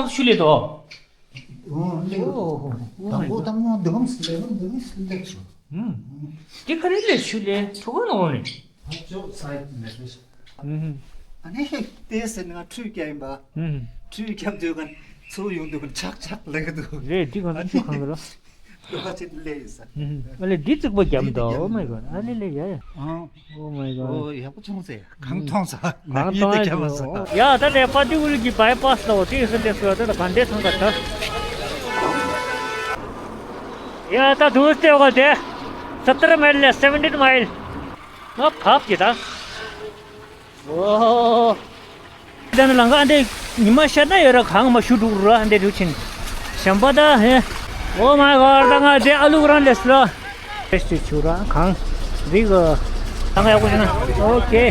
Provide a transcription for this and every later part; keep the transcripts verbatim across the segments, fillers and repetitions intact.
ཆུ་ལས་དོ། ཨོ་ལེ། ཨོ་ཧོ་ཧོ། དང་པོ་དང་མོ་འདི་གམ་སི་ལེ་བ་འདི་གམ་སི་ལེ་ཆུ། ཧུམ། དེ་ག་རེ་ལས་ཆུ་ལས་ཁྲོ་ག་ནོ་ནི། ཨ་ཅོ་སའི་ནེ་རེ། ཧུམ། ཨ་ནི་ཏེ་སེ་ནང་ཁྲུས་རྒྱག་ཡིན་པ། ཧུམ། ཁྲུས་རྒྱག་དུས་ག་ཚུར་ཡོང་དུས་ག་ཆག་ཆག་ལེགས་འདུག་རེད། འདི་ག་ན་ཆུ་གང་ག་ལ། ལོ་ཁ་ཆེ་ལེ་ཡིན་ས། ཨ་ལེ་འདི་རྩིག་པ་རྒྱབ་འདུག Oh my god. ཨ་ལེ་ལེ་ཡ་ཡ། ཨང་། Oh my god. ཨོ་ཡག་པོ་བྱུང་ཟེ། གང་མཐོང་ས། གང་མཐོང་ཡ་ཡ་ས། ཡ་ད་ལྟ་པ་ཏི་ཝུ་ལི་གི་བའི་པ་སི་ལ་འོ་ཏི་སི་ཏེ་སུ་ད་ད་ག་འདྲེ་ཚང་ག་ད། ཡ་ད་དུ་སྟེ་འོ་དེ། སྟར་མའིལ་ལས་སེ་བེན་ཊིན་མའིལ། ང་བབ་ཀྱི་ད། ཨོ། ད་ནི་ལང་ཀ་འདི་ཉི་མ་ཤར་ན་ཡོད་ར། གང་མ་ཞུ་འགྲོ་ར་འདི་འགྲོ་ཕྱིན། བྱམས་པ་ད་ཧེ། Oh my god. ད་ང་འདི་ཨ་ལུ་རང་ལས་སུ་ར། ཏེ་སི་ཆུ་ར་གང་། འདི་གི་ད་ང་ཡག་པོ་བྱས་ན། ཨོ་ཁེ།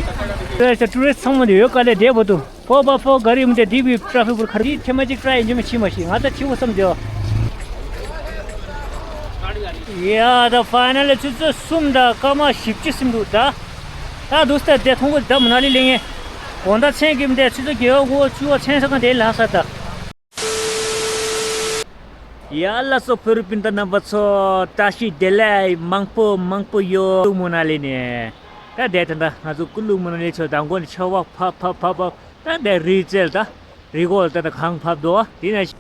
ཏེ་ཏུ་རི་སི་ཚང་མ་འདི་ཡོད་ག་ལེ་འདི་བོ་དུ། པོ་པ་པོ་ག་རི་མི་འདི་འདི་བི་ཏྲ་ཕིག་བུར་ཁ་རི་ཐེ་མ་ཅིག་ཏྲ་ཡིན་ཅི་མ་ཤི་མ་ཤི། ང་ད་ཆི་བོ་བསམ་འདི་ཡོད། ཡ་ད་ཕའི་ནལ་ཆུ་ཚོད་གསུམ་དང་སྐར་མ་བཞི་བཅུ་ཟིན་འདུག་ད། ད་དུ་སྟེ་དེ་ཐོང་གོ་ད་མུ་ན་ལི་ལེ་ངེ། དགོང་དག་མཚན་གྱི་མི་དེ་ཆུ་ཚོད་བརྒྱད་པ་དགུ་པ་བཅུ་པ་མཚན་ས་གང་དེ་ལྷག་ས་ད། ཡ་ལ་སོ་བོད་རིགས་སྤུན་ཟླ་རྣམ་པ་ཚོ། བཀྲ་ཤིས་བདེ་ལེགས། མང་པོ་མང་པོ་ཡོད། ཀུ་ལུ་མུ་ན་ལི་ནས། ད་དེ་ད་ད་ང་ཚོ་ཀུ་ལུ་མུ་ན་ལི་ཆོ་ད་མགོ་ནས་ཆོ་བ་ཕབ་ཕབ་ཕབ་ཕབ། ད་དེ་རི་རྩལ་ད་རི་གོ་ད་ད་གང་ཕབ་དོ་དེ་ནས།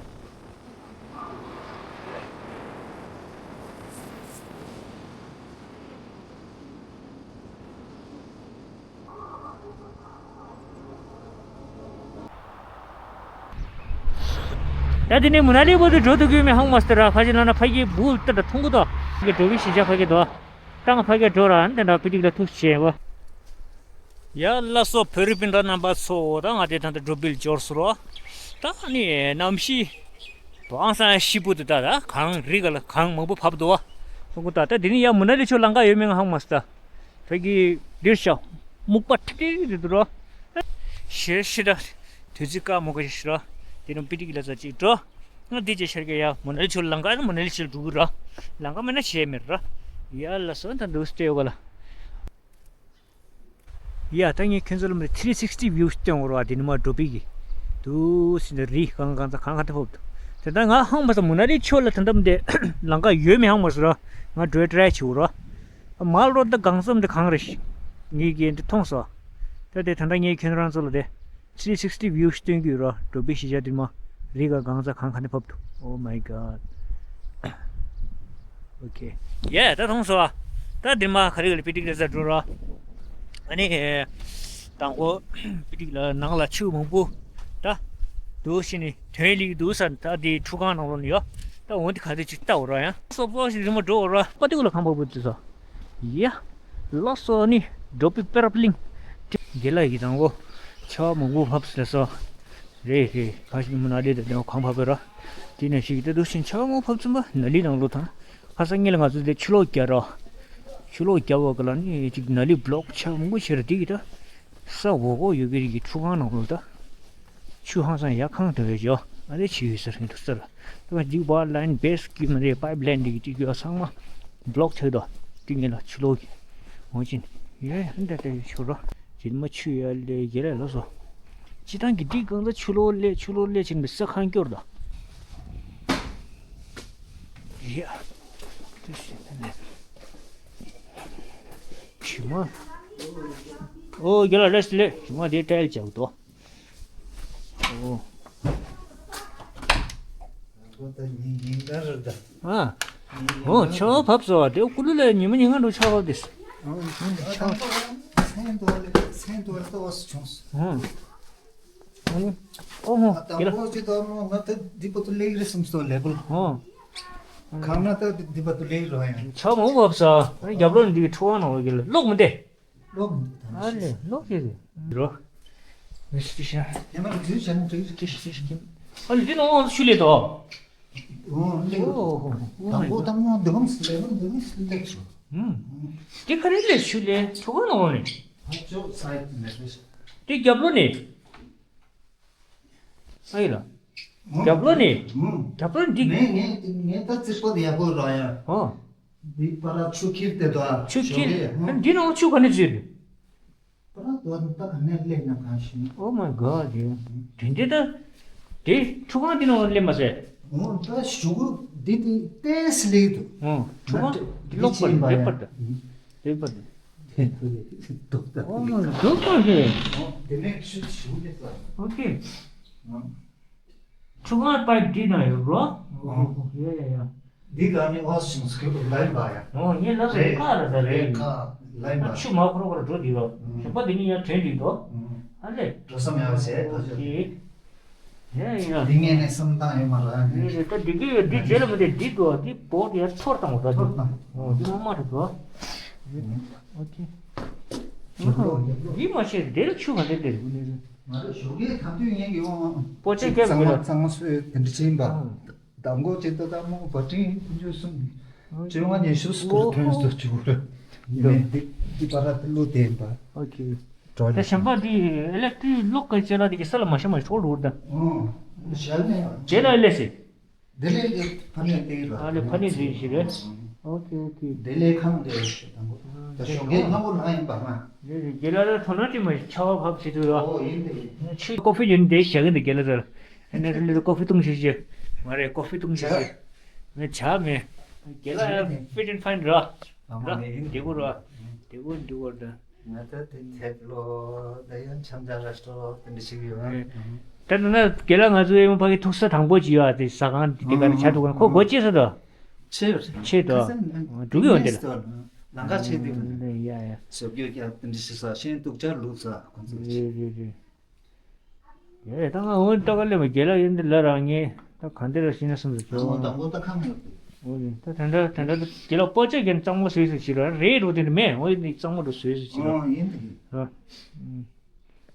ད་དེ་ནས་མུ་ན་ལི་བར་དུ་འགྲོ་ཐུབ་ཀྱི་མེད་ཧང་མ་སྟེ་ར། ཕ་ཞིག་ལ་ན་ཕ་གི་བུ་ལྟ་ད་མཐོང་གི་དོ། གི་འགྲོ་གི་ཤི་ཆ་ཕ་གི་དོ། ད་ང་ཕ་གི་འགྲོ་ར་འདི་འདྲ་པི་ཏིག་ལ་ཐུག་བྱས་བ། ཡ་ལ་སོ་བོད་རིགས་སྤུན་ཟླ་རྣམ་པ་ཚོ། ད་ང་དེ་ད་ལྟ་འགྲོ་བིལ་འབྱོར་སོང་རོ། ད་ནི་གནམ་གཤིས་བང་སང་ཤི་པོ་དུ་ད་ད་གང་རི་ག་ལ་གང་མང་པོ་བབས་འདུག་བ། སོང་གོ་ད་ད་དེ་ནི་ཡ་མུ་ན་ལི་ཆོ་ལང་ཀ་ཡོད་མེད་ང་ཧང་མ་སྟ། ད་གི་འདིར་ཤ་སྨུག་པ་ཁྲི་ཁྲི་རེད་འདུག་རོ། ཤེ་ཤེ་ད་དུས་ཚིགས་ཀ་མོ་ག་ཤི་རོ། དེ་ནི་པི་ཏིག་ལ་ས་ཅིག་འགྲོ། ང་འདི་ཅེ་ཤར་གི་ཡ་མུ་ན་ལི་ཆོ་ལང་ཀ་ཡ་མུ་ན་ལི་ཆོ་འགྲོ་གི་རོ། ལང་ཀ་མེད་ན་བྱས་མེད་རོ། ཡ་ལ་སོ་ད་འདུག་སྟེ་ཡོད་ག་ལ། ཡ་ད་ངས་ཁྱོད་ཚོ་ལ་མི་ཐི་རི་སིག་སི་ཊི་བིའུ་སྟོན་འོར་བ་དེ་ནི་མ་འགྲོ་པི་གི། དུ་སི་འདི་རི་གང་གང་ཚ་གང་གང་ཐ་ཕོབ་འདུག་དེ་ད་ང་ཧང་མ་ས་མུ་ན་ལི་ཆོ་ལ་ད་འདམ་དེ་ལང་ཀ་ཡོད་མེད་ཧང་མ་ས་རོ། ང་འགྲོའི་ཏྲའི་བྱེད་འོར་བ། མལ་རོ་ད་གང་བསམ་དེ་གང་རེ་ཤི། ངས་གི་འདི་མཐོང་སོ། ད་དེ་ད་ད་ངས་ཁྱོད་རང་ཚོ་ལ་དེ། ཐི་རི་སིག་སི་ཊི་བིའུ་སྟོན་གྱི་རོ། འགྲོ་པི་ཤི་ཆ་དེ་མ་རི་ག་གང་ཚ་གང་གང་ཐ་ཕོབ་འདུག Oh my god. Okay. ཡེ་ད་མཐོང་སོང་བ། ད་འདི་མ་ག་རེ་ག་ལ་པི་ཏིག་ལ་ཟ་འགྲོ་ར། ཨ་ནི། དང་པོ། པི་ཏིག་ལ་ནང་ལ་ཆུ་མང་པོ། ད། དུ་ཤི་ནི་དོན་ལི་དུ་ས་ད་འདི་ཁྲུ་ཁང་ནང་ལོ་ནི་ཡོ། ད་འོན་ཏེ་ག་དེ་ཅིག་ལྟ་འོ་ར་ཡ། སོ་པོ་ཞིག་རི་མ་འགྲོ་འོ་ར། པ་ཏི་གུ་ལ་ཁང་པ་བུ་ཙི་སོ། ཡ། ལ་སོ་ནི་འགྲོ་པི་པེ་རབ་ལིང་། དེ་ལ་ཡི་དང་པོ། ཆ་མང་པོ་ཕབ་སི་ལ་སོ། རེད་རེད། ཁ་ཤི་མི་ན་ལི་དང་ཁང་ཕབ་པའི་ར། དེ་ནས་ཤིག་ད་དུ་ཤིན་ཆ་མོ་ཕབ་ཚུན་པ་ན་ལི་ནང་ལོ་དང་། ཁ་སང་ངེད་ལ་ང་ཚོ་དེ་ཆུ་ལོག་རྒྱག་ར། ཆུ་ལོག་རྒྱག་བ་ག་ལ་ནི་ཅིག་ན་ལི་བློག་ཆ་མོ་ཆེ་ར་དེ་གི་ད། ས་འོ་གོ་ཡོད་གི་རིག་གི་ཁྲུ་ཁང་ནང་ལོ་ད། ཆུ་ཧང་སང་ཡ་ཁང་དེ་བས་ཡོ། ཨ་རེ་ཆི་ཡོད་ཟེར་ཧིན་དུ་སར། དེ་བ་འདི་བ་ལ་ཡིན་བེ་སི་གི་མ་རེད། པའིབ་ལེན་འདི་གི་ཏི་གི་ཡོ་ཚང་མ་བློག་ཆགས་དོ། ཏི་ངེད་ལ་ཆུ་ལོག་གི་འོང་ཅིན་ཡོད་ཧིན་ད་ད་ཡོད་ཆུ་རོ། ཅིན་མ་ཆུ་ཡ་ལེ་གེ་རེ་ལོ་སོ། ཅི་ཐང་གི་འདི་གང་ཚ་ཆུ་ལོག་ལེ་ཆུ་ལོག་ལེ་ཅིན་བི་ས་ཁང་སྐྱོར་དོ། ཡ། དེ་ཞིག་ད་ནས། ཞི་མ། ཨོ་གེ་ལ་རེ་སི་ལེ་ཞི་མ་དེ་ཏྲའི་ལ་ཅག་དོ། ཨོ། ཨ། ཨོ་ཆོ་བབས་སོ་དེ་ཀུ་ལུ་ལ་ཉི་མ་ཉི་ང་འགྲོ་ཆོ་བབས་དེ། ཨོ་ཆོ་བབས། སེང་རྡོ་ལེ་སེང་རྡོ་ལེ་ཏོག་སུ་བྱུང་སོ། ཨོ། ཨོ་ཧོ་དེ་ལ། དང་པོ་ཅི་ཏོ་མོ་ང་ད་འདི་པ་ཏུ་ལེགས་རེ་སུམ་སོ་ལེ་བུལ། ཨོ། གང་ན་ད་འདི་པ་ཏུ་ལེགས་རོ་ཡང་། ཆོ་མོ་བབས་སོ། རྒྱབ་ལོ་འདི་ཁྲོ་བ་ནང་ལོ་གི་ལོག་མི་དེ། ལོག་མི་འདུག་ཨ་ལེ་ལོག་ཤེས་རེད། རོ། མི་སྲིད་ཤ། ཡ་མ་རུ་དུས་ཆ་ནི་དུས་ཀྱི་ཤི་ཤི་ཤི། ཨ་ལེ་འདི་ནང་ཆུ་ལེ་དོ། ཨོ་ལེ། ཨོ་ཧོ་ཧོ། དང་པོ་དང་མོ་འདི་གམ་སི་ལེ་བ་འདི་གམ་སི་ལེ་ཆུ། ཧུམ། འདི་ག་རེ་ལེ་ཆུ་ལེ་ཆུ་ག་ནང་ལེ། ཨ་ཅོ་སའི་ལེ་ལེ། འདི་རྒྱབ་ལོ་ནི། ཨ་ཡི་ལ། རྒྱབ་ལོ་ནི། རྒྱབ་ལོ་འདི། ངས་ངས་ངས་ད་རྩིག་པ་དེ་ཡག་པོ་རག་ཡ། ཨོ། འདི་པ་ར་ཆུ་ཁྱེར་དེ་དོ། ཆུ་ཁྱེར། ཨ་འདི་ནང་ཆུ་ག་ནས་བཟོས་རེད། པ་ར་དོ་ད་ག་ནས་སླེབས་ན་གང་ཤེས། Oh my god, dude. དེ་འདྲ་ད། དེ་ཁྲུས་ཁང་དེ་ནང་སླེབས་མ་ཟེར། འོ་ད་གཞུག་གུ་འདི་དེ་ཏེས་སླེབས་འདུག་ཨོ་ཁྲུས་ཁང་ལོག་པར་ལེགས་པར་དུ་ལེགས་པར་དུ། འདུག་ད་ཨོ་འདུག་པ་ཟེར། འོ་དེ་ནས་ཆུ་ཞུ་དེ་ས། ཨོ་ཁེ། ཁྲུས་ཁང་པའི་འདི་ན་ཡོད་རོ། ཡ་ཡ་ཡ། འདི་ག་ནི་ཝ་སུང་སྐུ་ལ་ཡིན་པ་ཡ། ཨོ་ངས་ལབ་རེད་ཁ་ར་ས་རེད། ཁ་ལ་ཡིན་པ། ཆུ་མ་ཁོར་ཁོར་འགྲོ་འདི་རོ། ཞོགས་པ་འདི་ནི་ཡང་དྲན་འདི་འདུག་ཨ་ལེ། འགྲོ་ས་མེད་པ་བྱས་ད་ཆ། ཡ་ཡ། འདི་ངས་ནས་བསམ་སྟངས་ཡོད་མ་རེད། ད་འདི་གི་འདི་རྗེས་ལ་མི་འདི་འདི་འདུག་འདི་བོ་འདི་ཡ་ཚོར་བཏང་བ་ར་འདི། ཨོ་འདི་མ་མ་རེད་འདུག་ཨོ་ཁེ། འདི་མ་ཤེས་འདིར་ཆུ་ག་འདྲ་འདིར། ང་ཚོ་ཞོགས་ཀས་ཐ་དུས་ཡིན་གྱི་འོང་། པོ་ཆེ་སྐྱེལ་གཙང་མ་གཙང་མ་སོས་དེ་འདྲ་ཕྱིན་པ། མདང་དགོང་ཅིག་ཏུ་ད་མོ་བ་ཏྲིན་ཀུན་སྤྱོད་གསུམ། བཅོ་ལྔ་ཉི་ཤུ་སྐོར་ཐོན་སུ་བཅུག་རེད། ཡིན་ནའི་འདི་འདི་པ་ར་ཏི་ལུ་དེ་ཡིན་པ། ཨོ་ཁེ། ད་གཞན་པ་འདི་ཨེ་ལེག་ཏྲིག་གློག་གི་ཅ་ལག་འདི་གི་ས་ལ་མ་ཤ་མ་ཤོག་ལུར་ད། ཞལ་ནས། རྗེས་ལ་ཨེ་ལེ་སི། དེ་ལས་དེ་ཕ་ནས་དེ་ལ། ཨ་ལེ་ཕ་ནས་དེ་ཞིག་རེད། ཨོ་ཁེ་ཨོ་ཁེ། དེ་ལས་ཁང་དེ་དང་པོ། ད་ཞོགས་ཀས་སྔ་པོ་ལངས་ཡིན་པ་མ། རེད་རེད། རྒན་ལགས་ལ་དོ་སྣང་ཅིག་མ་ཤ་བ་ཕབ་བྱེད་དུས་ར། ཨོ་ཡིན་དེ་ཡིན། ཆུ་ཀོ་ཕི་ཡིན་དེ་བཞག་གི་འདུག་རྒན་ལགས་ཚོར། ཨ་ནི་རི་ལི་ཀོ་ཕི་བཏུང་ཤེས་ཤེས། མ་རེད་ཀོ་ཕི་བཏུང་ཤེས་ཤེས། ངས་ཇ་མེད། རྒན་ལགས་ཡང་ཕིཊ་ཨེན་ཕའིན་ར། ཨ་མ་ངས་ཡིན་དེ་གོ་ར། དེ་གོ་འདུག་བར་ད། ང་ད་དེ་ཐེབ་ལོ་ད་ཡང་འཆམ་ཆ་ར་སྟོ་དེ་འདྲ་ཞིག་ཡོད། ད་ནི་ན་རྒན་ལགས་ང་ཚོའི་ཡོང་ཕ་གི་ཐུག་ས་དང་པོ་ཅིག་ཡོད་ཨ། དེ་ཟ་ཁང་དེ་ག་རེ་ཆ་འདུག་ག་ཁོ་སྒོ་ཕྱེ་ས་དོ། ཕྱེ་ཡོད་ཕྱེ་དོ། འགྲོ་གི་ཡོད་འདི་ལ། ལང་ཀ་ཕྱེ་འདུག་ཡ་ཡ། ཟོག་གོས་ཀྱང་དེ་འདྲ་ཞིག་ས་ཤེས་འདུག་ཅར་ལུག་ས་ཁོང་ཚོ་ཅིག་རེད་རེད་རེད། ཡ་ཡ་ད་ང་འོན་ལྟ་ག་ལས་མ་རྒན་ལགས་ཡོད་འདི་ལ་རང་ངས་ད་ག་འདི་ར་ཤེས་ན་བསམ་ཚུལ་ཨ་ནོ་ཅོ། དང་པོ་ད་ཁམས་ཡོད་དེ། འོ་རེད། ད་དེ་འདྲ་དེ་འདྲ་དེ་རྒན་ལགས་པོ་ཅག་རྒན་གཙང་མ་བཟོས་སུ་ཕྱིར་ར་རེད་རོ་དེ་འདྲ་མེད། འོ་ཡིན་དེ་གཙང་མ་རུ་བཟོས་སུ་ཕྱིར་ར། ཨོ་ཡིན་དེ། ར།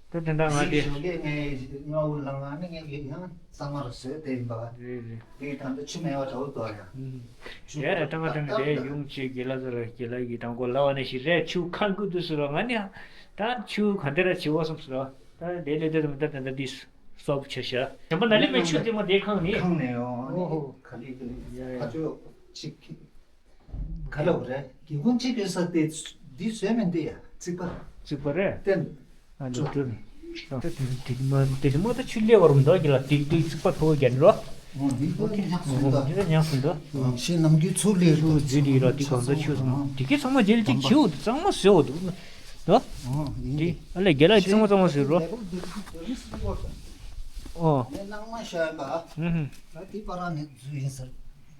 ད་དེ་འདྲ་ང་དེ། ཞོགས་ཀས་ངས་སྔ་བོ་ལངས་ནས་ངས་ཀྱི་ཡང་གཙང་མ་རུ་བཟོས་དེ་ཡིན་པ། རེད་རེད། དེ་ད་ལྟ་ཆུ་མེད་པ་འདྲ་བོ་འདུག་ཡ། ཡ་ད་ང་ད་ང་དེ་ཡོང་ཆེ་རྒན་ལགས་ཚོ་ལ་རྒན་ལགས་ཀྱི་དང་པོ་ལབ་པ་ནས་ཤི་རེད་ཆུ་ཁ་འགུལ་དུས་སུ་ར་ང་ནི་ད་ཆུ་ག་འདྲ་ར་བྱེད་འོ་བསམ་སོང་ར། ད་དེ་ལས་དེ་ད་ད་ད་འདི་སོབ་ཆ་ཤ། བྱམས་པ་ན་ལི་མེ་ཆུ་དེ་མ་དེ་ཁང་ནི། ཁང་ནས་ཡོང་ཨོ་ཧོ། ཁ་ལི་ཁ་ལི་ཡ་ཡ། ཁ་ཆུ་ཅིག་ག་ལ་བ་རེད། སྒེའུ་ཁུང་གཅིག་ཡོད་ས་དེ་འདི་བཟོས་མིན་དེ་ཡ་རྩིག་པ། རྩིག་པ་རེད། བསྟན། ཨ་འདི་འདུར། ད་དེ་དེ་མ་དེ་མ་ད་ཆུ་ལས་བར་མི་འདུག་གི་ལ་ཏིག་ཏིག་རྩིག་པ་ཐོག་རྒྱན་རོ། འོ་འདི་ཁོ་ཉག་སུ་འདུག་འདི་ལ་ཉག་སུ་འདུག་ཤེས་ནམ་རྒྱུན་ཚུར་ལས་ཚུར་རྫི་འདི་ར་འདི་གང་ས་ཆུ་སོང་དེ་གི་ཚང་མ་རྗེས་ལ་ཅིག་བྱེའུ་དེ་གཙང་མ་བཟོས་འོ་འདུག་ད། འོ་ཡིན་འདི་ཨ་ལས་རྒན་ལགས་གཙང་མ་གཙང་མ་བཟོས་རོ། ཨོ། ནས་ནང་མ་ཤ་ཡིན་པ། ཧུམ་ཧུམ། ད་དེ་པ་ར་ནས་འཛུལ་ཡིན་ཟེར།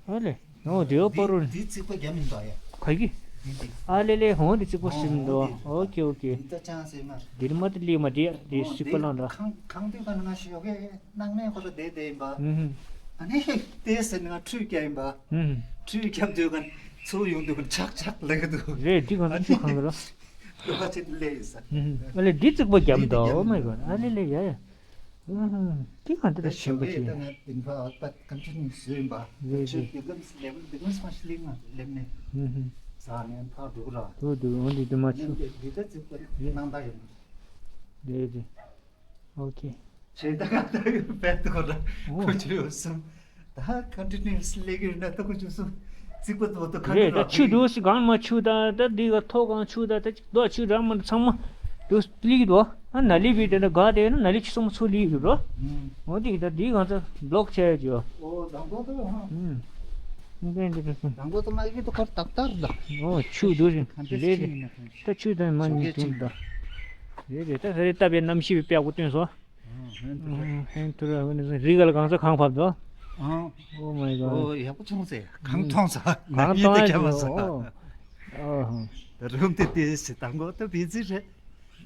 ཨ་ལས། ཨོ་དེའོ་པ་རུ། འདི་རྩིག་པ་རྒྱབ་མིན་པ་ཡ། ག་གི། འདི་འདི། ཨ་ལེ་ལེ་ཧོང་འདི་རྩིག་པ་ཟིན་འདུག་ཨོ་ཁེ་ཨོ་ཁེ། འདི་ད་ཅང་ཟེར་མ། འདིར་མ་དེ་ལི་མ་དེ་དེ་རྩིག་པ་ལང་འདྲ། ཁང་ཁང་དེ་ག་ནང་ཞོགས་ཀས་ནང་མེད་ཁོ་ར་བསྡད་བསྡད་ཡིན་པ། ཧུམ་ཧུམ། ཨ་ནི་དེ་ཟེར་ནས་ང་ཁྲུས་རྒྱག་ཡིན་པ། ཧུམ་ཧུམ། ཁྲུས་རྒྱབ་དུས་ག་ཚུར་ཡོང་དུས་ག་ཆག་ཆག་ལེགས་འདུག་རེད་འདི་གང་ཚོ་ཆུ་གང་གི་ར། ལོ་ཁ་ཆེ་དེ་ལས་ཡིན་ས། ཧུམ་ཧུམ། ཨ་ལེ་འདི་རྩིག་པ་རྒྱབ་འདུག་ཨོ་མའི་གོ་ཨ་ལེ་ལེ་ཡ་ཡ། ཨུ་ཧུམ། དེ་གང་དེ་ད་ཞིམ་པོ་ཞིག་ད་ང་དེང་སང་ཨ་ཕ་ཀམ་ཆུ་ནི་བཟོས་ཡིན་པ། རེད་ཆུ་རེད། དེ་ལམ་ལེབ་དེ་ལམ་སང་ཞིག་ལེགས་ང་ལེབ་ནས། ཨུ་ཧུམ། ཟ་ནས་ཕར་འགྲོ་གི་ར། འགྲོ་འདུག་འོན་ཏེ་དེ་མ་ཆུ། ནམ་དེ་འདི་ད་ཙི་པ་རེད། ནང་ད་ཡོད། རེད་རེད། ཨོ་ཁེ། ཆེ་ད་ག་ད་ཡོད་པད་དོ་ར། ཨོ། ཁོ་ཆུ་ཡོད་སམ། ད་ཀོན་ཊི་ནིའུ་སི་ལི་ལེགས་ཡོད་ན་ད་ཁོ་ཆུ་སོང་། རྩིག་པ་དུ་བ་དུ་གང་རེད་ད་ཆུ་འདུག་སི་གང་མ་ཆུ་ད་ད་འདི་ག་ཐོག་གང་ཆུ་ད་ད་ཅིག་རྡོ་ཆུ་ར་མ་ཚང་མ་འདུག་ལིག་འདུག་ཨ་ན་ལི་བི་དེ་ན་ག་དེ་ན་ན་ལི་ཆུ་ཚང་མ་ཚུར་ལིག་འདུག་རོ། འོ་འདི་ག་ད་འདི་གང་ཚ་བློག་ཆེ་ཡ་ཅོ། ཨོ་དང་པོ་ད་ཧ། ཨུམ། འདི་འདི་འདི་དང་པོ་ད་མ་གི་ད་ཁར་ཏག་ཏག་ད། ཨོ་ཆུ་འདུག་ཞིང་ལེ་ལེ་ད་ཆུ་ད་མ་ཉིན་ཐུང་ད། ལེ་ལེ་ད་ས་རེ་ལྟ་བའི་གནམ་གཤིས་པའི་དཔེ་ཡག་པོ་སྟོན་སོང་། ཧན་ཐུ་ར་ཧུ་ནི་སི་རི་ག་ལ་གང་ས་གང་ཕབ་དོ། Oh my god. ཨོ་ཡག་པོ་བྱུང་ཚེ་གང་མཐོང་ས་གང་མཐོང་ཡ་ཁྱབ་མ་ས། ཨོ་ཧོ། རུམ་དེ་དེ་སི་དང་གོ་ཏོ་བི་ཛི་རེད།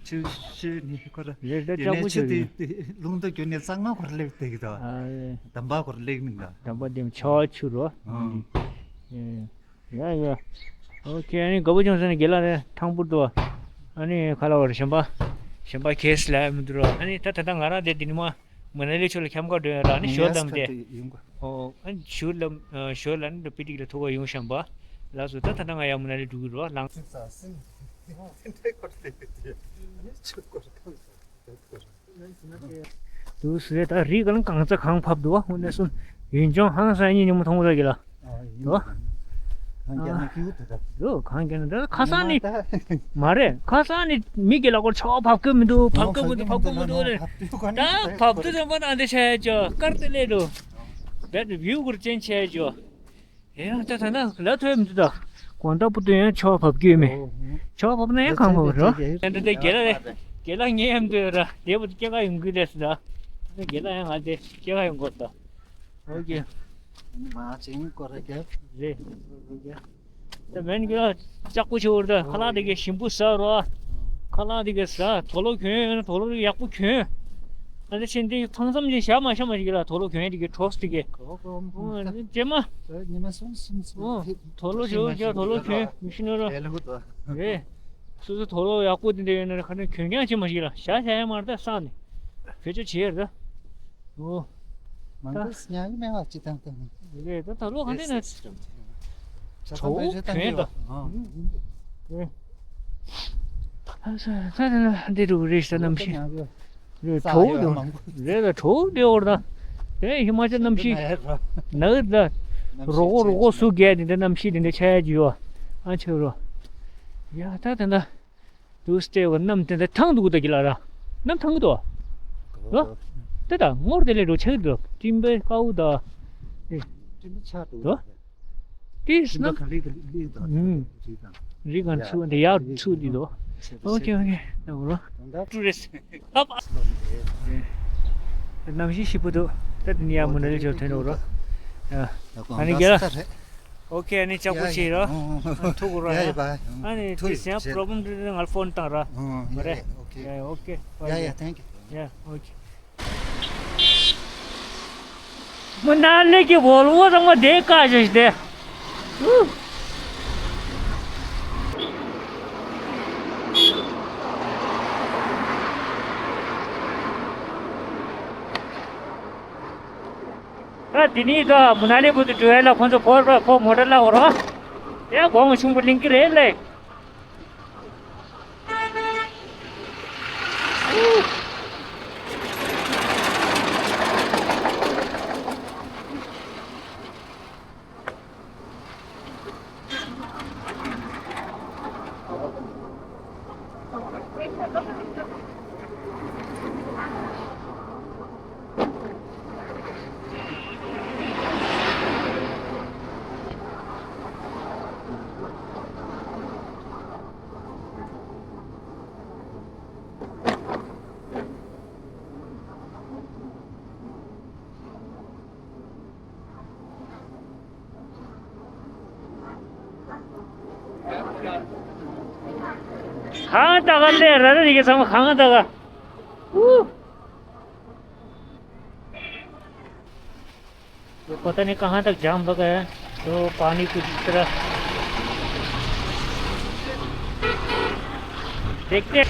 ཆུ་ཤུ་ནི་ཁོ་ར་རེད་ད་ཡོད་ནས་ལྕགས་པོ་ཆུ་ཆུ་དེ་དེ་རླུང་དུ་གྱུར་ནས་གཙང་མ་ཁོ་ར་སླེབས་དེ་གི་དོ། ཨ་རེད། དམ་པ་ཁོ་ར་སླེབས་མིན་དོ། དམ་པ་དེ་ཆ་བ་ཆུ་རོ། ཨོ། ཡ་ཡ། ཨོ་ཁེ། ཨ་ནི་དགའ་པོ་བྱུང་ཟེར་ནས་རྒན་ལགས་རེད་ཐང་པུར་དུ། ཨ་ནི་ཁ་ལ་བར་གཞན་པ། གཞན་པ་ཁེས་ལ་མི་འདུག་རོ། ཨ་ནི་ད་ད་ལྟ་ང་རང་དེ་འདི་ནི་མ། མ་ན་ལི་ཕྱོགས་ལ་འཁྱམ་ག་འགྲོ་ཡ་ར་ཨ་ནི་ཞོར་ལམ་དེ། ཨོ་ཨ་ནི་ཞོར་ལམ་ཞོར་ལ་ནི་པི་ཏིག་ལ་ཐུག་ག་ཡོང་བཞིན་པ། ལགས་སོ་ད་ད་ལྟ་ང་ཡ་མ་ན་ལི་འགྲོ་གི་རོ་ལང་། དུ་སུ་རེད་ད་རི་ག་ལ་གང་ཚ་གང་ཕབ་འདུག་བ་ཧུ་ནས་སུ་ཡུན་ཅུང་ཧང་སང་གཉིས་ཉིན་མོ་མཐོང་ར་གི་ལ། དོ། གང་རྒྱག་ན་ཁྱེའུ་དེ་འདྲ། ལོ་གང་རྒྱག་ན་འདྲ། ཁ་སང་ནི་མ་རེད། ཁ་སང་ནི་མི་གི་ལ་སྐོར་ཆོག་བབ་ཀི་མི་འདུག་བབ་ཀི་མི་འདུག་བབ་ཀི་མི་འདུག་རེད། ད་བབ་དུས་ཙམ་པ་ན་འདི་བྱས་ཅོ་དཀར་དེ་ལས་འདུག་བེད་བིའུ་གུར་ཅན་བྱས་ཅོ། ཡང་ད་ད་ན་ལ་ཐོས་མི་འདུག་ད་གོང་ད་པུ་ཏུ་ཡང་ཆོག་བབ་ཀི་མེད། ཆོག་བབ་ན་ཡང་གང་བབ་རོ། ད་འདི་དགེ་ལ་རེད། དགེ་ལ་ངའི་ཡམ་དུ་ར་དེ་བུ་སྐྱེ་ཁ་ཡོང་གི་རེད་ཟེར། ད་དགེ་ལ་ཡང་ང་དེ་སྐྱེ་ཁ་ཡོང་གོ་ད། ཨོ་ཀེ། མ་ཅིང་ཀོ་ར་རྒྱབ། རེད། ད་མེན་གི་ལ་ལྕགས་པོ་ཆེ་བོར་ད་ཁ་ལག་དེ་གའི་ཞིམ་པོ་ཟ་རོ། ཁ་ལག་དེ་གའི་ཟ་དོ་ལོ་གྱོན་དོ་ལོ་ཡག་པོ་གྱོན། ཨ་ད་ཕྱིན་དེ་ཐང་ཙམ་ཅིག་བཞག་མ་བཞག་མ་ཞིག་ལ་དོ་ལོ་གྱོན་དེ་གའི་གྲོགས་དེ་གའི། ཨོ་ཀོ་ཨོ་ཀོ། ཨོ་ཉི་མ་སོང་སོང་སོང་། ཨོ་དོ་ལོ་ཆེ་བོ་རྒྱ་དོ་ལོ་གྱོན་མི་ཤི་ནོ་རོ། རེད། སོ་སོ་དོ་ལོ་ཡག་པོ་དེ་འདྲ་ཡོད་ན་ཁ་ནས་གྱོན་རྐྱང་བྱེད་མ་ཞིག་ལ་བཞག་བཞག་ཡ་མ་རེད་ད་སང་ནས་བེད་སྤྱོད་བྱེད་ཡ་རེད་ད། ཨོ། མང་པོ་ཉག་གི་མེད་པ་ཅི་དང་དང་། རེད་ད་ད་ལོ་ག་འདྲ་ན། གྲོགས་གྱོན་ད། ཨ་ས་ས་དེ་ན་འདི་རུ་རེད་ས་གནམ་གཤིས། རེད་གྲོགས་དེ་རེད་ད་གྲོགས་དེ་འོར་ད། དེ་ཧི་མ་ཅལ་གནམ་གཤིས་ནག་ད། རོ་གོ་རོ་གོ་སུ་རྒྱལ་དེ་འདྲ་གནམ་གཤིས་དེ་འདྲ་ཆགས་ཡ་ཅི་ཡོད། ཨ་ཆེ་རོ། ཡ་ད་དེ་འདྲ། དུ་སྟེ་བ་གནམ་དེ་འདྲ་ཐང་འདུག་ད་གི་ལ་ར། གནམ་ཐང་གི་འདུག་ལོ། དེ་ད་ངོར་དེ་ལས་འགྲོ་ཆགས་འདུག་སྤྲིན་པའི་དཀའ་བོ་ད། སྤྲིན་པ་ཆགས་འདུག་ལོ། དེ་སྤྲིན་པ་ན་ག་ལེ་ག་ལེ་དང་ཨུམ། རི་དང་རི་དང་ཚུ་འདི་ཡར་ཚུ་འདི་འདུག་ཨོ་ཁེ་ཨོ་ཁེ་ད་འོ་རོ། ཀྲུ་རེ་སི་ཧ་པ། གནམ་གཤིས་ཞིབ་པོ་འདུག་ད་དེ་ནི་ཡ་མུ་ན་ལི་ཇོ་ཐོན་འོ་རོ། ཡ་ཨ་ནི་རྒྱ་ལ། ཨོ་ཁེ་ཨ་ནི་ལྕགས་པོ་ཆེ་ར། ཨ་ཐུག་ར་ཡ། ཨ་ནི་དེ་སེམས་པྲོབ་ལེམ་འདྲ་ང་ལ་ཕོན་བཏང་ར། མ་རེད། ཨོ་ཁེ། ཡ་ཨོ་ཁེ། ཡ་ཡ་ཐེང་ཀྱུ། ཡ་ཨོ་ཁེ། མུ་ན་ལི་གི་བོལ་བོ་ཚང་མ་དེ་བཀག་བཞག་ཞིག་དེ། ཨ་དེ་ནས་ད་མུ་ན་ལི་བར་དུ་འགྲོ་ཡ་ལ་ཁོང་ཚོ་ཕོར་པ་ཕོར་མོ་ཊ་ལ་འོར་བ། ཡ་གོང་ཆུང་པོ་གླིང་གི་རེད་ལེ། ཁང་ཏག་ལས་ར་ར་རིག་ཚང་མ་ཁང་ཏག་ཨུ། तो पता नहीं कहाँ तक जाम लगा है, तो पानी कुछ इस तरह देखते हैं।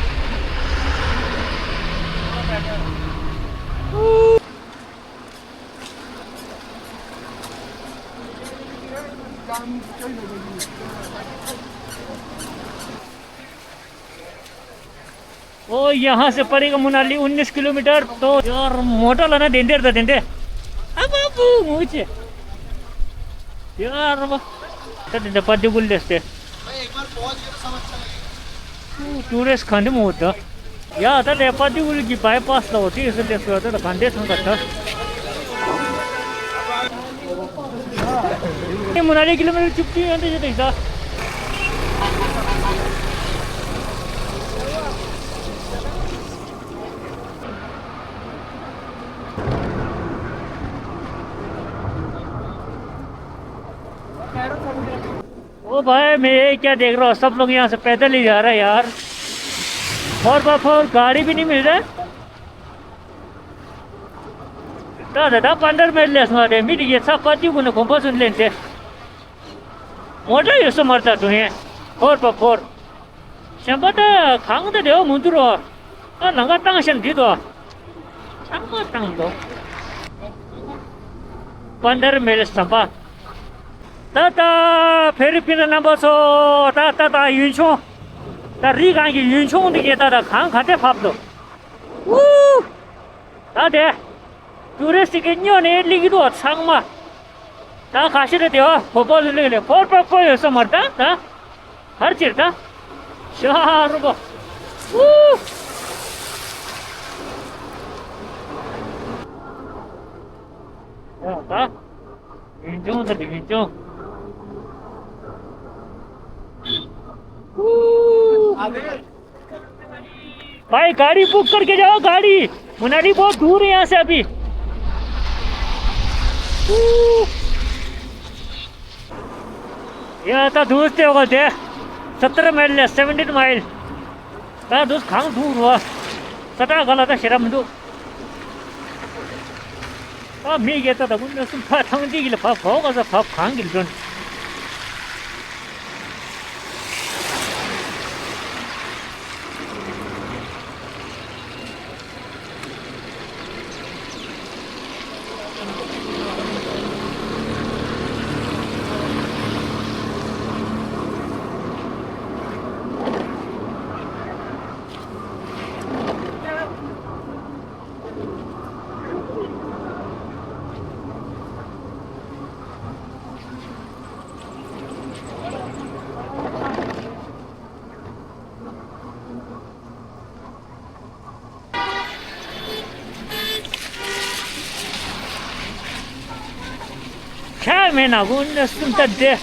ओ, यहाँ से पड़ेगा मनाली उन्नीस किलोमीटर। तो यार, मोटर लाना डेंडर था, डेंडर। अब, अब, मुझे। यार, अब, तो डेंडर पद्दू गुल लेते। टूरिस्ट खंड में होता। ཡ་ད་ལྟ་པ་ཏི་ཝུལ་གྱི་བའི་པ་སི་ལ་འོ་དེ་ཡོད་ས་སླེབས་སོང་། ད་ལྟ་ག་འདྲས་ཐང་ག་ད། ཨེ་མོ་ན་ལི་ཀི་ལོ་མི་ཊར་བཅུ་བདུན་ཡོད་འདི་ཡོད་འདི་ད། ओ भाई, मैं ये क्या देख रहा हूँ, सब लोग यहाँ से पैदल ही जा रहे हैं यार। फोर बाय फोर गाड़ी भी नहीं मिल रहा है। ད་ད་ད་པན་དར་མེལ་ལས་སོང་རེད། མི་དེ་གའི་ཚ་པ་ཏི་ཀུན་ནས་གོམ་པ་སུན་ལེན་ཏེ། མོ་ཊ་ཡོད་ས་མ་རེད་ད་དུང་ཡང་། ཕོར་པ་ཕོར། གཞན་པ་ད་གང་ད་རེ་བ་མི་འདུག་རོ། ཨ་ལང་ཀ་བཏང་ཤག་འདི་དོ། ཚང་མ་བཏང་འདུག་པན་དར་མེལ་ཟམ་པ། ད་ད་ཕེ་རི་ཕི་ན་རྣམ་པ་ཚོ། ད་ད་ད་ཡུལ་ལྗོངས། ད་རི་སྒང་གི་ཡུལ་ལྗོངས་འདི་གའི་ད་ད་གང་ག་དེ་བབས་འདུག་ཨུ། ད་དེ། ཏུ་རི་སི་གི་སྨྱོ་ནས་སླེབས་ཀྱི་འདུག་ཚང་མ། ད་ཁ་ཤས་རེད་དེ་བ་ཕོ་པོ་ལི་ལི་ལི་ཕོར་པ་པོ་ཡོད་ས་མར་ད་ད། ཧར་ཅིར་ད། ཤ་རུ་གོ། ཨུ། ཡ་ད། ཡུན་ཅུང་ད་ཡུན་ཅུང་། ཨུ། भाई, गाड़ी बुक करके जाओ, गाड़ी। मनाली बहुत दूर है यहाँ से अभी। ཡ་ད་དུས་དེ་འོག་དེ་སྟར་མའིལ་ལས་སེ་བེན་ཊིན་མའིལ། ད་དུས་གང་དུ་རུ་ས་ཏྲ་ག་ལ་ད་ཤེས་ར་མི་འདུག་ད་མི་གེ་ད་ད་ཀུན་ནས་སུ་ཕ་ཐང་ཅིག་གི་ལ་ཕ་ཕོ་ག་ས་ཕ་གང་གི་ལོན། ཁྱད་མེད་ན་དགོན་ནས་སུམ་རྟ་འདྲེ།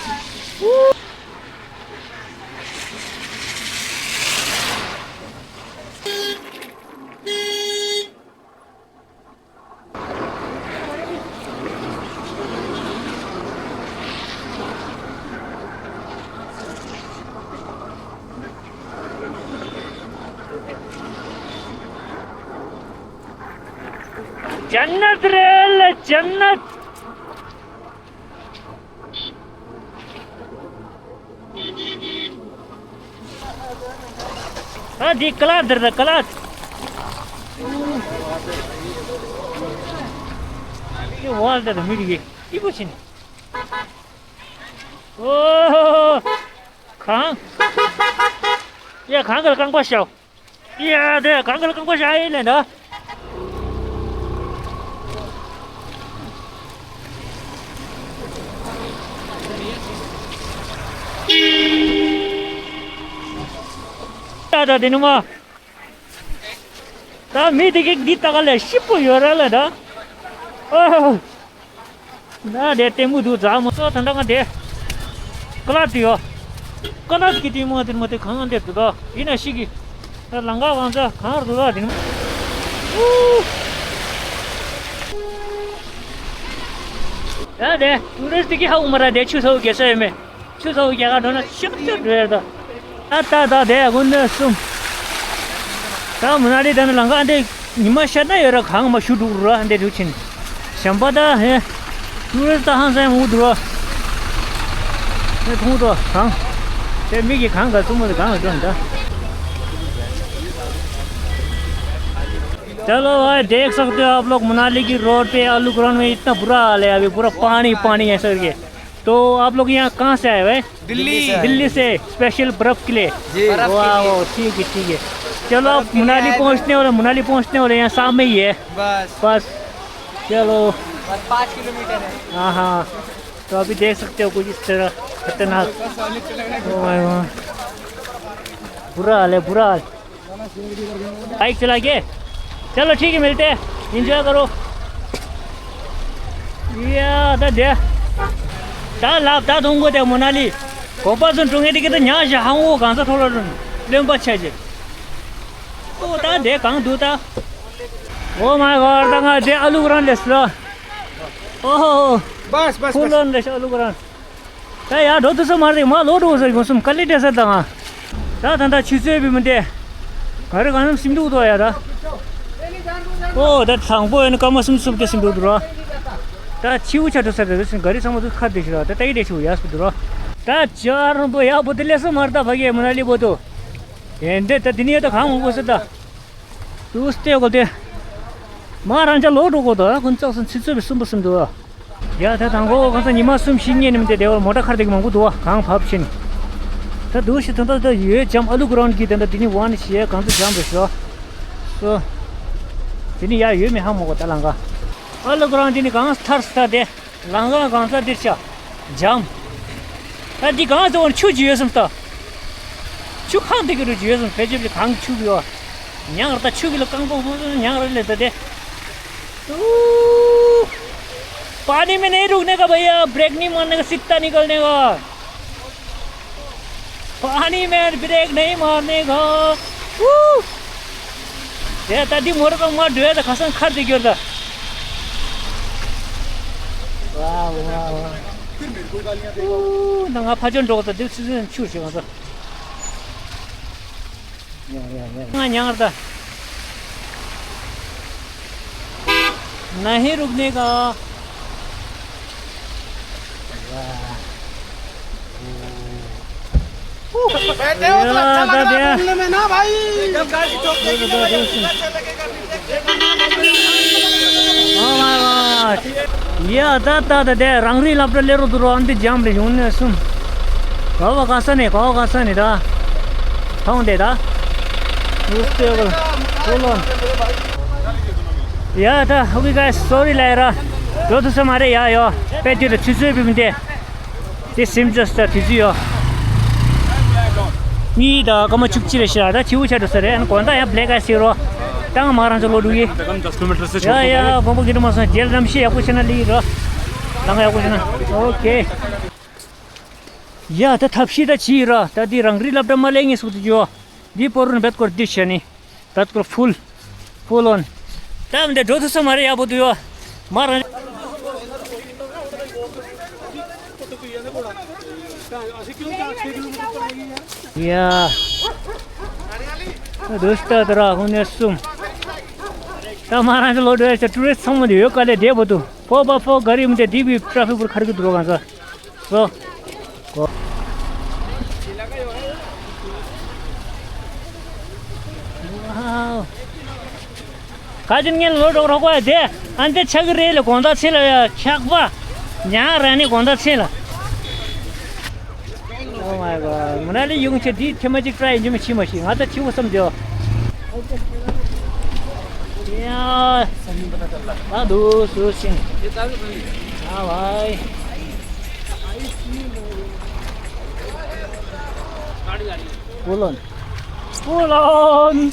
जन्नत रेल जन्नत। ཨ་འདི་ཀ་ལ་འདིར་ད་ཀ་ལ། ཡེ་ཝལ་ད་མི་རིགས་ཡེ་སྐྱིད་པོ་ཕྱིན། ཨོ། གང་། ཡ་གང་གི་རྐང་པ་ཤའོ། ཡ་དེ་གང་གི་རྐང་པ་ཤ་ཡེ་ལེན་ད། ད་ད་དེ་ནུ་མ། ད་མི་དེ་གེགས་འདི་ལྟ་ག་ལས་ཞིབ་པོ་ཡོད་ར་ལ་ད། ཨོ། ན་དེ་ལྟད་མོ་འདུག་རྫ་མོ་སོ་ད་ད་ང་དེ། ཀ་ལ་དེ་ཡོ། ཀ་ལ་གི་ལྟད་མོ་དེ་མོ་དེ་གང་འདེབས་འདུག་ད་ཡིན་ན་ཤི་གི། ད་ལང་ཀ་གང་ཚ་གང་རུ་ལ་དེ་ནི། ཨུ། ད་དེ་ཊུ་རི་སི་ཊི་གི་ཧ་གོ་མ་ར་དེ་ཆུ་ཚ་བོ་གེ་ས་ཡོད་མེད། ཆུ་ཚ་བོ་རྒྱ་གར་འགྲོ་ན་ཤོག་ཆུ་འགྲོ་ཡ་ད། ད་ད་ད་དེ་དགོན་སྡེ་གསུམ། ད་མ་ན་ལི་ད་ནི་ལང་ཀ་འདི་ཉི་མ་ཤར་ན་ཡོད་ར་གང་མ་ཞུ་འགྲོ་ར་འདི་འགྲོ་ཕྱིན། ཞམ་པ་ད་ཧེ། ཊུ་རི་སི་ཊི་ད་ཧང་སང་མུ་འགྲོ་ར། ཧེ་ཐུང་འགྲོ་གང་། དེ་མི་གི་གང་ག་ཙུ་མོ་དེ་གང་འགྲོ་ད། चलो भाई, देख सकते हो आप लोग, मनाली की रोड पे आलू ग्राउंड में इतना बुरा हाल है अभी, पूरा पानी पानी ऐसा करके। तो आप लोग यहाँ कहाँ से आए हुए? दिल्ली। दिल्ली से स्पेशल बर्फ के लिए। जी। बर्फ के वाह, लिए। वाह, ठीक है, ठीक है। चलो, आप बर्फ के लिए मनाली आए थे। पहुँचने वाले, मनाली पहुँचने वाले, यहाँ शाम में ही है। बस। बस। चलो। बस पाँच किलोमीटर है। हाँ, हाँ। तो अभी देख सकते हो कुछ इस तरह खतरनाक। ओ भाई, वाह। बुरा हाल है, बुरा हाल। बाइक चला के। चलो ठीक है, मिलते हैं, एंजॉय करो। या ད་དེ། ད་ལབ་ད་དུང་གོ་དེ་མོ་ན་ལི། གོ་པ་ཚོ་འགྲོ་ངེས་དེ་གི་ད་ཉག་བཞག་ཧང་འོ་གང་ས་ཐོག་ལ་རུང་། རློན་པ་ཆད་ཅེ། ཨོ་ད་དེ་གང་འདུག་ད། ཨོ་མའི་གོཌ། ད་ང་དེ་ཨ་ལུ་གུ་རན་ལེ་སི་ར། ཨོ་ཧོ་ཧོ། बस बस फुल बस। ऑन ལེ་ཨ་ལུ་གུ་རན། ད་ཡར་འགྲོ་དུས་ཙམ་མ་རེད། མར་ལོག་འགྲོ་ས་ཡོང་སོང་། དཀའ་ལས་འཕྲད་ས་དང་། ད་ད་ད་ཆུ་ཚོད་བི་མི་འདས། ག་རེ་གང་ནམ་སིམ་འདུག་དོ་ཡ་ད། ཨོ་ད་དང་པོ་ཡོད་ན་སྐར་མ་སུམ་ཅུ་སོ་བརྒྱད་སིམ་འདུག་དུ་ར། ད་ཆེའུ་ཆ་འགྲོ་ས་རེད་ཟེར་ག་རེ་ཚང་མ་དུ་ཁ་བདེ་ཤི་ར། ད་ད་ཡི་བདེ་ཤི་ཡ་སུ་དུ་ར། ད་ཅར་རོ་ཡ་བོ་དེ་ལས་སུ་མར་ད་བ་གེ་མ་ན་ལི་བོ་དོ། ཡན་དེ་ད་དེ་ནི་ཡ་ད་གང་འོང་གོ་ས་ད། དུས་སྟེ་གོ་དེ། མ་རང་ཅག་ལོག་འགྲོ་གོ་ད་ཀུན་ཙག་སུ་ཚི་ཚོད་བི་སུམ་བི་སུམ་དུ་ར། ཡ་ད་དང་གོ་གང་ས་ཉི་མ་གསུམ་བཞི་ཉིན་ནི་མི་དེ་དེ་བར་མོ་ཊ་ཁར་དེ་གི་མང་པོ་འདུག་བ་གང་བབ་ཕྱིན། ད་འདུག་ཤི་ད་ད་ད་ཡོད་ཇམ་ཨ་ལུ་གུ་རན་གི་ད་ད་དེ་ནི་ཝན་ཤི་ཡ་གང་ཚ་ཇམ་རེ་ཤོ། སོ། དེ་ནི་ཡ་ཡོད་མི་ཧ་མོ་གོ་ད་ལང་ག་ཨ་ལུ་གུ་རན་དེ་ནི་གང་ཐར་སི་ད་དེ། ལང་ཀ་གང་ས་འདིར་ཆ། འཇམ། ད་འདི་གང་ཟེར་བ་ཆུ་ཅིག་ཡོད་བསམ་ད། ཆུ་ཁང་དེ་གི་རུ་ཅིག་ཡོད་བསམ་བེད་སྤྱོད་ཀྱི་གང་ཆུ་གི་ཡོད། ཉག་ར་ད་ཆུ་གི་ལ་རྐང་པ་མོ་ཉག་ར་ལས་ད་དེ། पानी में नहीं रुकने का भैया, ब्रेक नहीं मारने का, सीधा निकलने का। पानी में ब्रेक नहीं मारने का। ऊ। ए, ད་འདི་མོ་ར་ཀ་མ་འགྲོ་ཡ་ད་ཁ་སང་ཁར་དེ་གྱུར་ད། ཝ་ཝ་ཝ། ཨུ། ད་ང་ཕ་ཆོན་འགྲོ་གི་ད་འདི་ཚུལ་ཚུལ་ཆུ་ཞིག་ང་ཚོ། ཡ་ཡ་ཡ། ང་ཉང་ར་ད། नहीं रुकने का। बैठे हो तो अच्छा लग रहा है घूमने में ना भाई। एकदम गाड़ी ठोक देगी ना भाई, अच्छा लगेगा। Oh my god. ཡ་ད་ད་ད་དེ་རང་རིགས་སློབ་གྲྭ་སླེབས་རོགས་འདུག་རོགས་འདི་འཇམ་རེད་ཡོང་ནས་གསུམ། ག་བ་ག་ས་ནས་ག་བ་ག་ས་ནས་ད། མཐོང་དེ་ད། Who's table? Hold on. ཡ་ད་okay guys, sorry ལབ་ར། འགྲོ་ཐུབ་ས་མ་རེད་ཡ་ཡོ། དཔེ་དུས་ད་ཆུ་ཚོད་བི་མི་དེ། དེ་སིམ་ཇོས་ད་དུས་ཚོད་ཡོ། གཉིས་དང་སྐར་མ་བཅུ་གཅིག་རེད་ཤག་ད་ཆེ་བོ་ཆགས་འགྲོ་ས་རེད། ཨ་ནི་དགོང་དག་ཡ་black ice ཟེར་རོ། ད་ང་མ་རང་ཚོ་ལོ་འགྲོ་གི། ཡ་ཡ་དགོངས་པ་གི་འགྲོ་མ་སོང་རྒྱལ་རམ་ཤེས་ཡག་པོ་བྱས་ན་ལི་རོ། ལང་ཡག་པོ་བྱས་ན། Okay. ཡ་ད་ཐབས་ཤེས་ད་བྱེད་ཡིན་ར། ད་འདི་རང་རིགས་སློབ་གྲྭ་མ་སླེབས་ངེས་སུ་འདུག་ཡོ། འདི་པོ་རུ་ནི་བེད་སྐོར་འདི་བྱས་ནི། བེད་སྐོར་ཕུལ། ཕུལ་ཨོན། ད་འདི་འགྲོ་ཐུབ་ས་མ་རེད་ཡག་པོ་འདུག་ཡོ། མ་རང་། ཡ། འདུག་སྟེ་ད་ར་ཧུ་ནེ་གསུམ། ད་མ་རང་ཚོ་ལོ་འགྲོ་ཡ་ཆ་ཊུ་རི་སི་ཚང་མ་འདི་ཡོད་ག་ལེ་བསྡད་པོ་འདུག་ཕོ་པ་ཕོ་ག་རི་མི་དེ་འདི་བི་ཊ་ར་ཕིག་པུར་ཁར་གི་འདུག་གང་ས། So. Wow. ཁ་ཅིག་ངས་ལོ་རོགས་རོགས་པ་དེ་ཨན་ཏེ་ཆག་གི་རེད་ལ་དགོང་དག་ཚེ་ལ་ཡ་ཆག་པ། ཉག་ར་ནི་དགོང་དག་ཚེ་ལ། Oh my god. མོ་ན་ལི་ཡོང་ཆེ་འདི་ཐེ་མ་ཅིག་ཊ་རའི་ཡིན་ཅི་མ་ཤི་མ་ཤི་ང་ད་ཆི་བོ་བསམ་དེའོ། ཡ། ད་འདུག་སུ་ཤིང་། ཨ་ཝའི། Pull on. Pull on.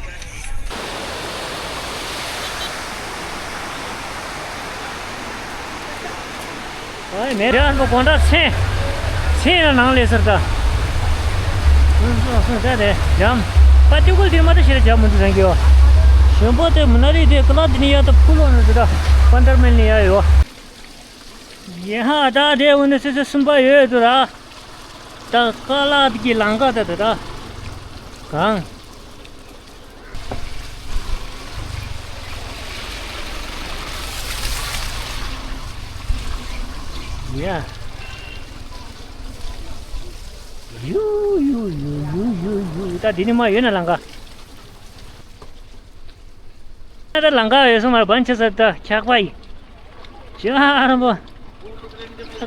ཨའི་མེ་རི་ཨན་པོ་དགོང་དག་མཚན། མཚན་ཡང་ནང་ལས་ཟེར་ད། སོང་སོང་ད་དེ་འཇམ། པ་ཏི་ཀུལ་དེ་མ་ད་ཤེར་འཇམ་མི་འདུག་ཟེར་གི་ཡོ། གཞོན་པོ་དེ་མུ་ན་རི་དེ་ཀ་ལ་དེ་ནི་ཡ་ད་ཕུ་ལོ་ནི་ཟེར་ད། པན་དར་མེལ་ནི་ཡ་ཡོ། ཡ་ཧ་ད་དེ་འུ་ནི་སི་སི་གསུམ་པ་ཡོད་དུ་ར། ད་ཀ་ལ་དེ་གི་ལང་ཀ་ད་ད་ད། གང་། ཡ། ཡུ་ཡུ་ཡུ་ཡུ་ཡུ་ཡུ། ད་འདི་ནི་མ་ཡོད་ན་ལང་ཀ། ད་ལང་ཀ་ཡོད་སོང་མ་རེད། བན་ཆེ་ས་ད་འཁྱག་པ་ཡི། ཤི་ཧ་རམ་པོ།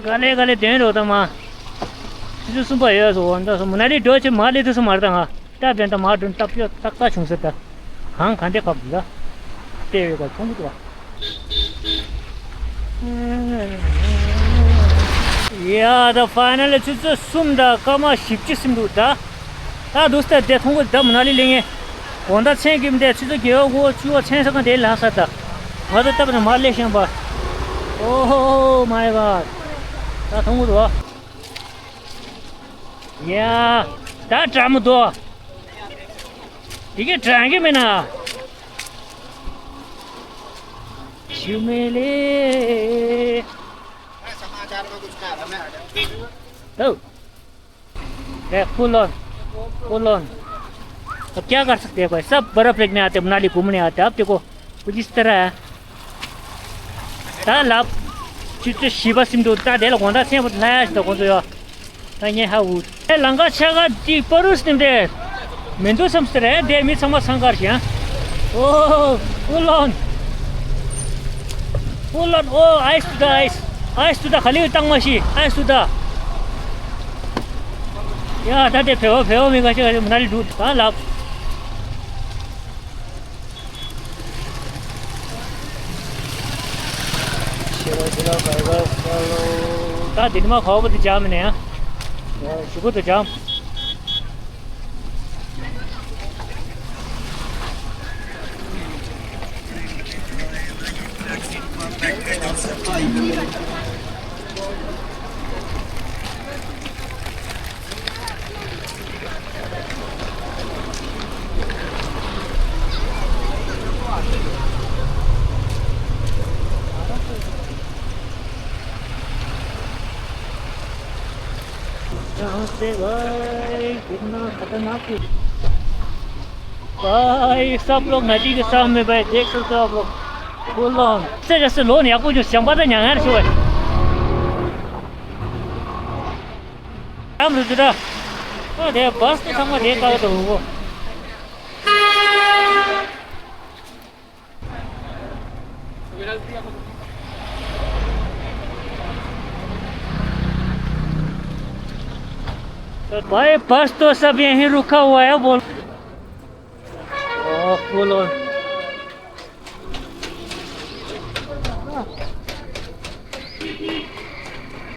ག་ལེ་ག་ལེ་དོན་རོ་ད་མ། ཆུ་ཚོད་གསུམ་པ་ཡོད་སོ་འོ་འདྲ་སོ་མུ་ན་རི་འགྲོ་ཆེ་མ་ལེ་དུ་སོ་མ་རེད་ད་ང་། སྟབས་བདེ་ད་མ་སྒྲོན་སྟབས་ཡོད་ཏག་ཏག་བྱུང་ཟེར་ད། གང་ག་འདྲེ་ཁབ་ད། ལྟེ་བའི་ག་ཆུང་གི་ཏོ། ཡ་ད་ཕའི་ནལ་ཆུ་ཚོད་གསུམ་དང་སྐར་མ་བཞི་བཅུ་ཟིན་འདུག་ད། ད་འདུག་སྟེ་དེ་མཐོང་གི་ད་མུ་ན་ལི་ལེ་ངེ། དགོང་དག་མཚན་གྱི་མི་འདས་ཆུ་ཚོད་བརྒྱད་པ་དགུ་པ་བཅུ་པ་མཚན་ས་གང་དེ་ལྷག་ས་ད། ང་ཚོ་སྟབས་ནས་མ་ལེ་ཤང་པ། Oh my god. ད་མཐོང་གི་འདུག་ཡ། ད་དྲ་མི་འདུག་དེ་གས་དྲ་གི་མེད་ན། ཞུ་མེ་ལེ། ད། ए, फुल ऑन, फुल ऑन। अब क्या कर सकते हैं भाई, सब बर्फ लेके आते हैं, मनाली घूमने आते हैं। अब देखो, कुछ इस तरह है। ད་ལབ། ཆུ་ཚོད་བཞི་པ་ཟིན་འདུག་ད་དེ་ལ་དགོང་དག་མཚན་པོ་ལྷ་ཡ་ཞིག་ད་ཁོང་ཚོ་ཡོད། ད་ངས་ཧ་འུ། ཨེ་ལང་ཀ་ཆ་ག་དེ་པ་རུ་སི་ནིམ་དེ། མི་འདུག་བསམ་སྟེ་རེད་དེ་མི་ཚང་མ་སང་ཀར་ཞིང་། ཨོ། ཧུ་ལོན། ཧུ་ལོན་ཨོ་ཨའི་སི་དུ་ད་ཨའི་སི། ཨའི་སི་དུ་ད་ག་ལེ་བཏང་མ་ཤི་ཨའི་སི་དུ་ད། ཡ་ད་དེ་བེ་བོ་བེ་བོ་མི་ག་ཤི་ག་ཤི་མ་ན་ལི་འདུག་ད་ལབ། ཤེས་པ་ཅི་ལ་བར་བར། ད་འདི་ནི་མ་ཧོ་བ་དུ་ཇམ་ནས་ཡ། ཞུ་གུ་དུ་ཇམ། भाई, सब लोग नदी के सामने भाई, देख सकते हो आप लोग। Full on. से जैसे लोन या कुछ संपादन यहाँ है, सुबह। हम रुजुरा। अरे, बस तो समझ एक आगे तो होगा। भाई, बस तो सब यहीं रुका हुआ है, बोल। ओ, फुल ऑन।